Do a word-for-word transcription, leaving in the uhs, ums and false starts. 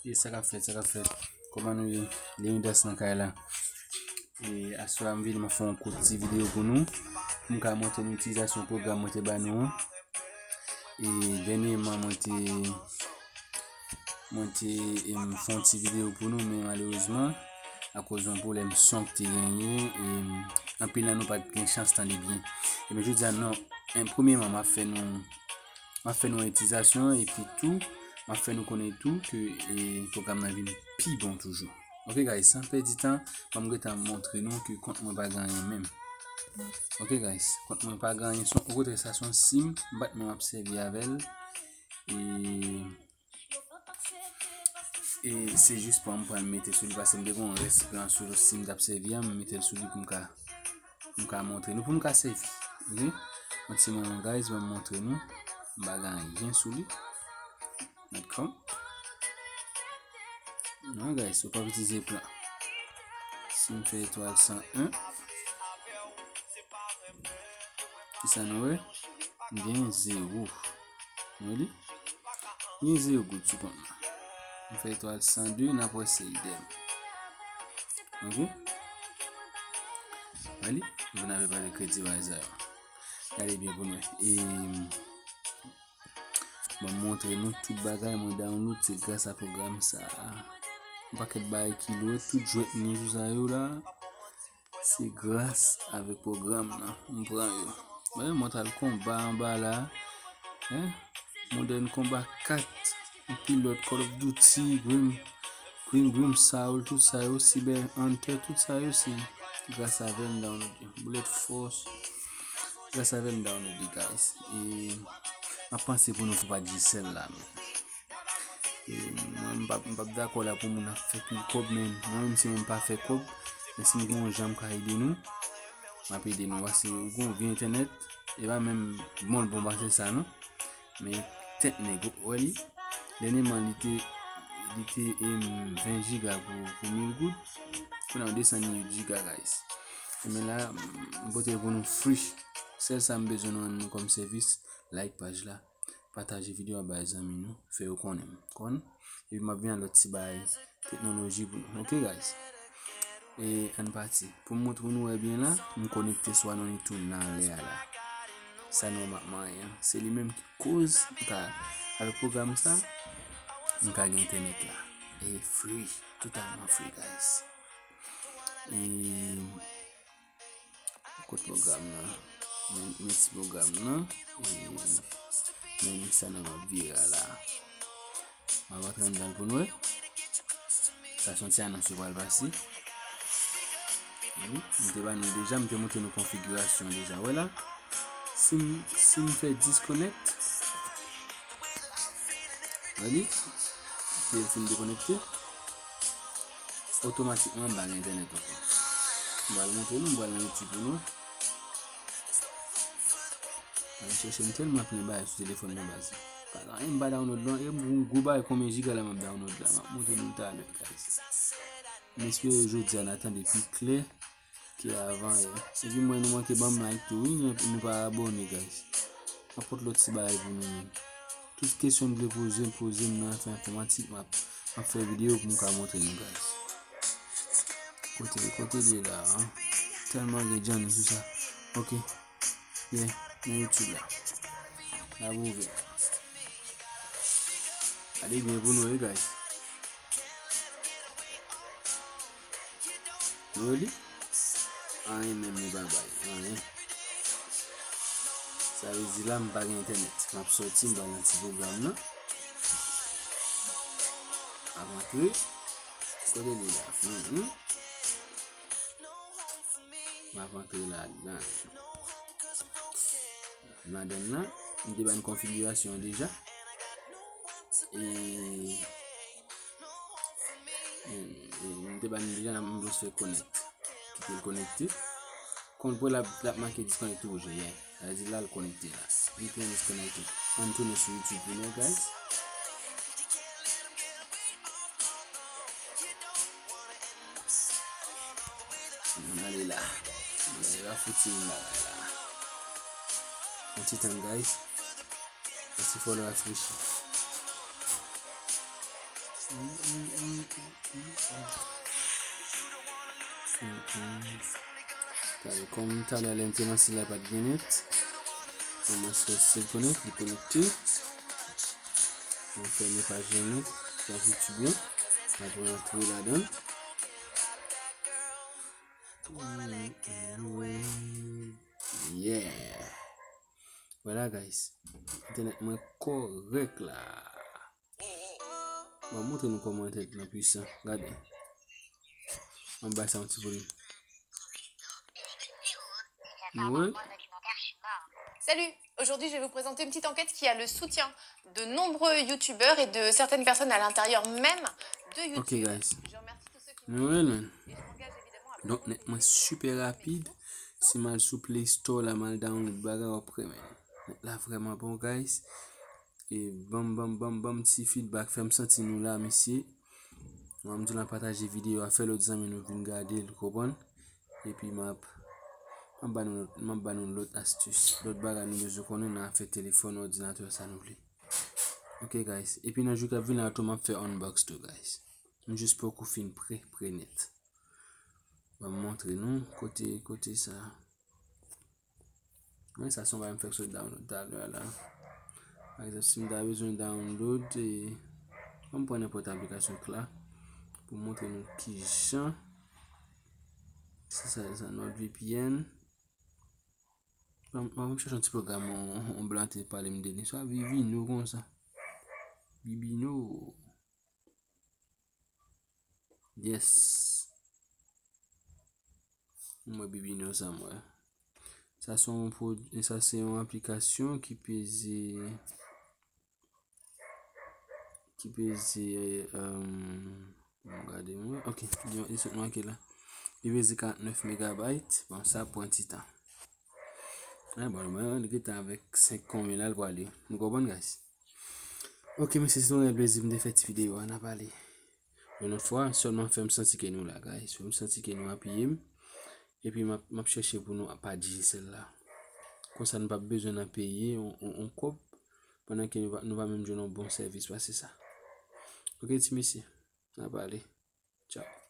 E sa k ap fèt, sa k ap fèt. Kòman nou ye? Leonidas nan kay la. E aswè a m vini, m ap fè yon kout ti videyo pou nou. Pou m ka montre nou itilizasyon pwogram mwen te ba nou an. E dènyèman, mwen te, mwen te, em, fè yon ti videyo pou nou, men malerezman, akoz yon pwoblèm son ki te genyen, e anpil nan nou pa t gen chans tande byen. Ebyen, jodi a, non, en, premyèman, m ap fè nou, m ap fè nou yon itilizasyon, epi tou, m ap fè nou konnen tou ke, e, pwogram nan vin pi bon toujou. Ok, guys, san pèdi tan, ban m gentan montre nou ke kont mwen pa gen anyen menm. Ok, guys, kont mwen pa gen anyen, se yon, okontrè, sa se yon sim, m pa t menm ap sèvi avè l. E, e se jis pou m pran l mete sou li, paske m te gen yon rès plan sou sim m t ap sèvi a, m mete l sou li pou m ka, pou m ka montre nou, pou m ka sèvi. Ok? Yon ti moman, guys, ban m montre nou. M pa gen anyen sou li. Dakò? Non, guys, ou p ap itilize plan. Si m fè etwal san en, kisa nou wè? M gen zewo. Nou li? M gen zewo goud sou kont mwen. M fè etwal san de, n ap wè se idèm. Ok? Wè li? Vin avè pale kredi bay sa yo. Gade byen pou nou wè. E, Ban m montre nou tout bagay mwen download, se gras a pwogram sa a. Yon pakèt bagay ki lwe, tout jwèt nou jwe sa yo la, se gras avèk pwogram nan m pran yo. Wè, Mortal Kombat anba la, en, Modern Combat kat, anpil lòt, Call of Duty, Grim, Grim, Grim Soul, tout sa yo, Cyber Hunter, tout sa yo se gras avè m download yo. Bullet Force, gras avè m download yo, guys. E m ap panse pou nou pou pa di sèl la, men. E mwen, m p ap, m p ap dakò la pou moun ap fè pil kòb, men mwen menm si mwen m pa fè kòb, men si m gen yon jan m ka ede nou, m ap ede nou. Paske ou gen yon vye entènèt, e pa menm bon l bon pase sa, non. Men tèt nèg, ou wè li? Dènyèman, li te, li te, em, ven jiga pou, pou mil goud. Kounye a, desann li uit jiga, guys. Men la, m pote pou nou free. Sèl sa m bezwen nou rann nou kòm sèvis, like paj la, pataje videyo a bay zanmi nou, fè yo konnen m. Konn? Epi m ap vin ak lòt ti bagay teknoloji pou nou. Ok, guys? E ann pati. Pou m montre nou wè byen la, m konekte sou Anonitou nan lè a la. Sa nou wè m ap manyen an. Se li menm ki koz m ka, avèk pwogram sa, m ka gen entènèt la. E free, totalman free, guys. E Kot pwogram nan? Men, men ti pwogram nan. E, men sa nan m ap vire a la. M ap antre anndan l pou nou wè. Sa se yon ti anons yo pral pase. Wi, m te ba nou deja, m te montre nou konfigirasyon deja. Wè la. Si m, si m fè disconnect, wè li, li fin dekonekte. Otomatikman, m pa gen entènèt ankò. M pral montre nou, m pral nan YouTube pou nou. Al chèche, m tèlman plen bagay sou telefòn nan, baz. Pa gen anyen m pa download non, e m gon gwo bagay, konbyen jiga la m ap download la, m ap montre nou talè, guys. M espere jodi a n a tande pi klè ke avan yè. Epi mwen, nou manke ban m like tou, wi, nou, nou pa abòne, guys. Nenpòt lòt ti bagay pou nou menm. Tout kesyon nou vle poze, poze m nan afè enfòmatik, m ap, m ap fè videyo pou m ka montre nou, guys. Kote, kote li ye la, an? Tèlman gen djanni sou sa. Ok. Yeah, nan YouTube la. N ap ouvè. Gade byen pou nou, wi, guys. Nou wè li? Anyen menm li pa bay, anyen. Sa vle di la m pa gen entènèt. M ap sòti, m pral nan ti pwogram nan. M ap antre. Kote li la? Mhm. M ap antre ladan. Ladan nan, m te ba n konfigirasyon an deja. E, e, e, m te ba n deja, m jis fè konèt. Kite l konekte. Konn pou l ap, l ap make disconnect toujou, yeah. Sa vle di la l konekte la. V P N is connected. Ann tounen sou YouTube pou nou, guys. Ann ale la. Ann ale la, fouti yon bagay la. Yon ti tan, guys. Yon ti fò l refreshi. Talè, kòm talè lè m te lanse la, pa t gen nèt. Mwen mwen sou stil konèk, li konekte. Mwen fèmen paj lan nèt, paj YouTube lan. Apre antre ladan. Yeah. Vwala, guys. Entènèt mwen kòrèk la. Bon, montre nou kòman entènèt lan pwisan. Gade. Anba sa, yon ti volim. Nou wè? Salut. Aujourd'hui, je vais vous présenter une petite enquête qui a le soutien de nombreux youtubeurs et de certaines personnes à l'intérieur même de Ok, YouTube. Guys. Je remercie tous ceux qui Nou wè, man. et je m'engage évidemment à Donk, nèt mwen super rapid. Si m al sou Play Store la, m al download bagay, w ap renmen. Nèt la vrèman bon, guys. E banm, banm, banm, banm ti feedback, fè m santi nou la, mesye. Mwen, m di la pataje videyo a, fè lòt zanmi nou vin gade l, konprann? Epi m ap, m ap ba nou lòt, m ap ba nou lòt astis, lòt bagay nou bezwen konnen nan afè telefòn, òdinatè, sa nou vle. Ok, guys. Epi nan jou k ap vini la tou, m ap fè unbox tou, guys. M jis poko fin pre, pre nèt. Ban m montre nou kote, kote sa. Mwen, sa se yon bagay m fèk sot download talè a la. Pa egzanp, si m ta bezwen download, e, ban m pran nenpòt aplikasyon k la pou m montre nou kijan. Se sa, sa NordVPN. Ban m, ban m chèche yon ti pwogram, yon, yon blan te pale m de li. Sa Vivino konsa. Vivino. Yes. Mwen Vivino sa mwen. Sa se yon pwod-, sa se yon aplikasyon ki peze, ki peze, um, bon, gade mwen. Ok, yon, li sot manke la. Li peze karantnèf megabayt. Bon, sa pran ti tan. Ah, bon, mwen, li gentan avèk senk konbyen la, l prale. Nou konprann, guys? Ok, mesye, se yon rèl plezi m te fè ti videyo a, n a pale. Yon lòt fwa, sèlman fè m santi ke nou la, guys. Fè m santi ke nou apiye m. Epi m ap, m ap chèche pou nou pa Digicel la. Konsa nou p ap bezwen nan peye yon, yon, yon kòb pandan ke nou pa, nou pa menm jwenn yon bon sèvis pase sa. Ok, ti mesye, n a pale. Tchao.